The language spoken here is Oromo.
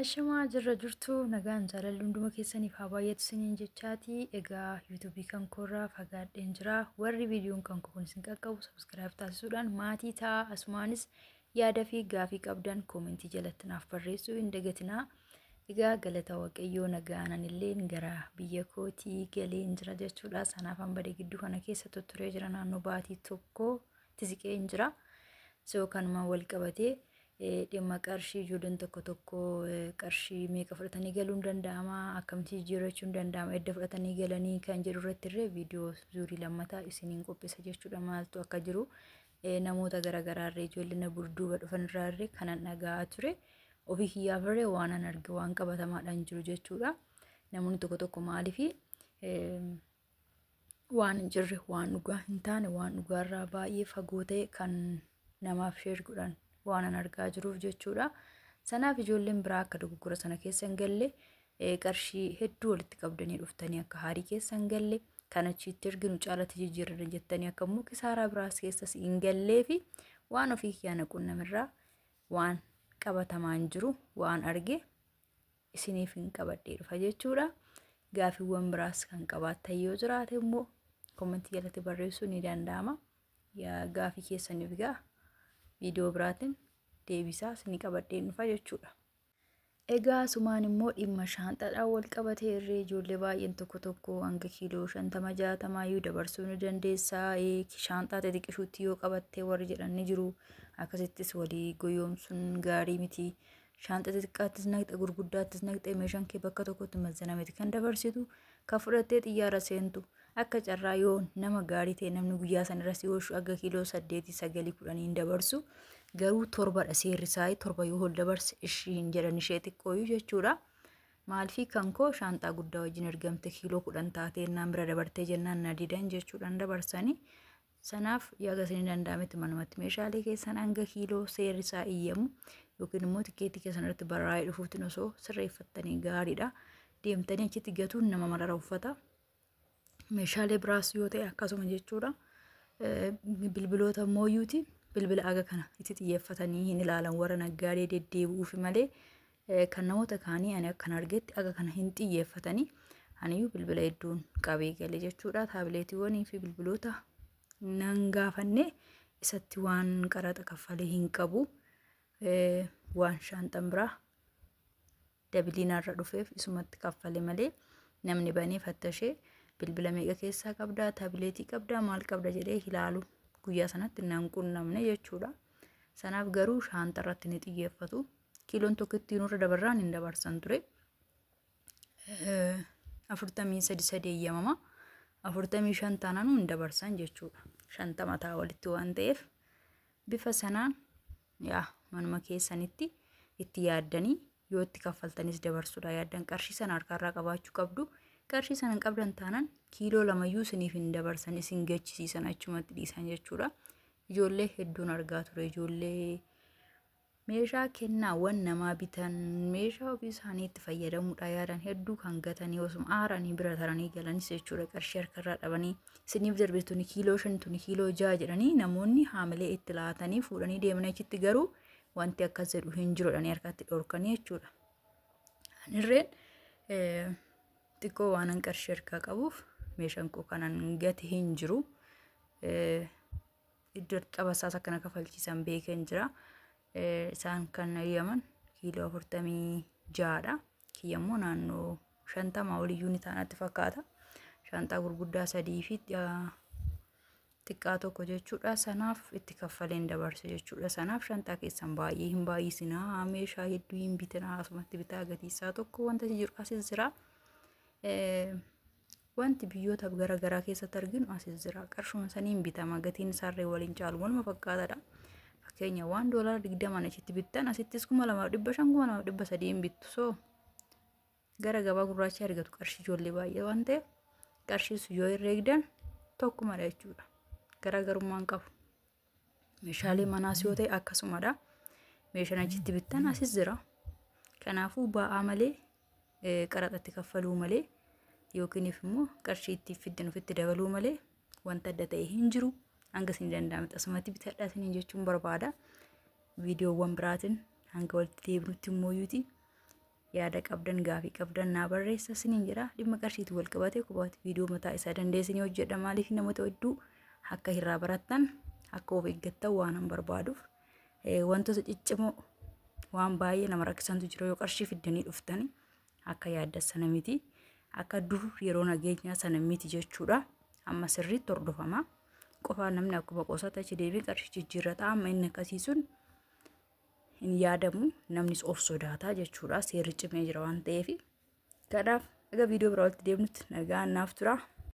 Ashamaa jirra jirtu, nagaan jaalalli hunduma keessaniif haa baay'atu isiniin jechaati. Egaa yuutuubii kan koorraa fagaadheen jira. Warri viidiyoon kan koo kun isin qaqqabu subscribe taasisuudhaan maatii ta'a. Asumaanis yaada fi gaafii qabdan koomentii jalatti naaf barreessuu hin dagatinaa. Egaa galata Waaqayyoo, nagaan anilleen gara biyya kootii galeen jira jechuudha. Sanaaf hambadee gidduu kana keessa tutturee jira, naannoo baatii tokko siqeen jira. So kanuma wal qabatee dhimma qarshii, ijoolleen tokko tokko qarshii meeqa fudhatanii galuun danda'ama, akkamitti jijjiirrachuun danda'ama edda fudhatanii galanii kan jedhu irratti illee viidiyoo zuurii lammataa isiniin qopheessa jechuudha. Maaltu akka jiru namoota garaagaraa irra, ijoolleen na duuba dhufan irraa illee kanan dhaga'aa ture. Ofii kiyyaaf illee waan an arge waan qabatamaadhaan jiru jechuudha. Namoonni tokko tokko maaliifi waan hin jirre, waan dhugaa hin taane, waan dhugaarraa baay'ee fagoo ta'e kan namaaf share godhan waan an argaa jiruuf jechuudha. Sanaaf ijoolleen biraa akka dogoggora sana keessa hin galle, qarshii hedduu walitti qabdanii dhuftanii akka haarii keessa hin galle, kan achitti erginu caalatti jijjiirran jettanii akka immoo kisaaraa biraas keessas hin gallee fi waan ofii kiyyaana qunnamirraa waan qabatamaan jiru waan arge isiniif hin qabadhee dhufa jechuudha. Gaafiiwwan biraas kan qabaattan yoo jiraate immoo komentii jalatti barreessuu ni danda'ama. Gaafii keessaniif egaa viidiyoo biraatiin deebisaa isinii qabadhee dhufa jechuudha. Egaa asumaan immoo dhimma shaanxaadhaan wal qabatee irree ijoollee baay'een tokko tokko hanga kiiloo 50 60 iyyuu dabarsuu ni dandeessaa. Shaanxaa xixiqqishuutti yoo qabattee warri jedhan ni jiru. Akkasittis walii goyoomsuun gaarii miti. Shaanxaa xixiqqaattis naqxe, gurguddaattis naqxe, meeshaan kee bakka tokkotti mazzanameeti kan dabarsitu, kan fudhattee xiyyaara seentu. Akka carraa yoo nama gaarii ta'e, namni guyyaa sana irra si oolchu akka kiiloo 8, 9, 10 hin dabarsu. Garuu 7dha seerri isaa, 7 yoo ol dabarse ishii hin jedhan, ishee xiqqooyyuu jechuudha. Maaliifii kan koo shaanxaa guddaa wajjin ergamte kiiloo 10 taatee naan bira dabartee jennaan na didan jechuudhaan dabarsanii. Sanaaf yaga isin danda'ametti manumatti meeshaalee keessan hanga kiiloo seerri isaa iyyamu yookiin immoo tikeetii keessan irratti barraa'ee dhufuutiin osoo sirreeffattanii gaariidha. Deemtanii achitti gatuun nama marara uffata. Meeshaalee biraas yoo ta'e akkasuma jechuudha. Bilbiloota mooyyuuti bilbila aga kana itti xiyyeeffatanii hin ilaalan warra naggaadee deddeebi'uufi malee, kan namoota kaanii ani akkan argetti aga kana hin xiyyeeffatanii. Aniyyuu bilbila hedduun qabee gale jechuudha. Taabileetiiwwanii fi bilbiloota nan gaafanne, isatti waan qaraxa kaffalee hin qabu. Waan shaanxan biraa dabiliinarra dhufeef isumatti kaffale malee, namni banee fattashee bilbila meeqa keessaa qabdaa, taabileetii qabdaa, maal qabda jedhee ilaalu guyyaa sanatti nan qunnamne jechuudha. Sanaaf garuu shaanxa irratti ni xiyyeeffatu. Kiiloon tokko ittiin irra dabarraan hin dabarsan ture. 43 3 eeyyamama. 45 taanaan hin dabarsan jechuudha. 50 ta'a walitti waan ta'eef, bifa sanaan yaa manuma keessanitti itti yaaddanii yoo itti kaffaltanis dabarsuudha yaaddan, qarshii sana harkaarraa qabaachuu qabdu. Qarshii sana hin qabdan taanaan kiiloo lamayyuu isiniif hin dabarsan, isin gachisiisan, achumatti dhiisan jechuudha. Ijoollee hedduun argaa ture, ijoollee meeshaa kennaawwan namaa bitan, meeshaa ofii isaanii itti fayyadamuudha yaadan hedduu kan gatanii osuma aaranii bira taranii galanis jechuudha. Qarshii harkarraa dhabanii isiniif darbe, tuni kiiloo 5, tuni kiiloo 6 jedhanii namoonni haamilee itti laatanii fuudhanii deeman, achitti garuu wanti akkas jedhu hin jiru jedhanii harkatti dhorkanii jechuudha. Anirreen xiqqoo waan qarshii harkaa qabuuf meeshaan koo kanan gate hin jiru. Iddoo qabasaas akkana kafalchiisan beekan jira. Isaan kan eeyyaman kiiloo 46dha. Kiyyammoo naannoo 50 oliyyuu ni taanatti fakkaata. Shaanxaa gurguddaa sadii fi xiqqaa tokko jechuudha. Sanaaf itti kaffaleen dabarse jechuudha. Sanaaf shaanxaa keessan baay'ee hin baay'isinaa. Meeshaa hedduu hin bitinaa. Asumatti bitaa, gatii isaa tokko wanta jiru asis jira. Wanti biyyoota gara garaa keessatti arginu asis jira. Qarshuma saniin bitama. Gatiin isaarree waliin caalu, waluma fakkaataadha. Fakkeenya waan doolaara 20n achitti bittan asittis 2500, 2300n bittu. So gara gabaa gurraacha argatu qarshii ijoollee baay'ee waan ta'eef, qarshii sun yoo herreegdan tokkumadha jechuudha. Garaagarummaan qabu. Meeshaalee manaas yoo ta'e akkasumadha. Meeshaan achitti bittan asis jira. Kanaafuu ba'aa malee, qaraxatti kaffaluu malee, yookiin immoo qarshii itti fiddan ofitti dabaluu malee wanta adda ta'e hin jiru. Hanga isin danda'ametti asumatti bitadhaa isiniin jechuun barbaada. Viidiyoowwan biraatiin hanga walitti deebinutti immoo yuuti. Yaada qabdan, gaafii qabdan naa barreessa isiniin jedha. Dhimma qarshiitiin wal qabatee kophaatti viidiyoo mataa isaa dandeessanii hojjedha. Maaliif namoota hedduu akka irraa barattan, akka of eeggattan waan hin barbaaduuf, wantoota ciccimoo waan baay'ee nama rakkisantu jira. Yoo qarshii fiddanii dhuftani akka yaadda sana miti, akka dur yeroo nageenyaa sana miti jechuudha. Amma sirriitti hordofama. Qofaa namni akkuma qosata achi deemee qarshii jijjiirrata, amma inni akkasii sun hin yaadamu, namnis of sodaataa jechuudha. Seerri cimee jira waan ta'eef. Kanaaf egaa viidiyoo biraa walitti deemnutti nagaan naaf tura.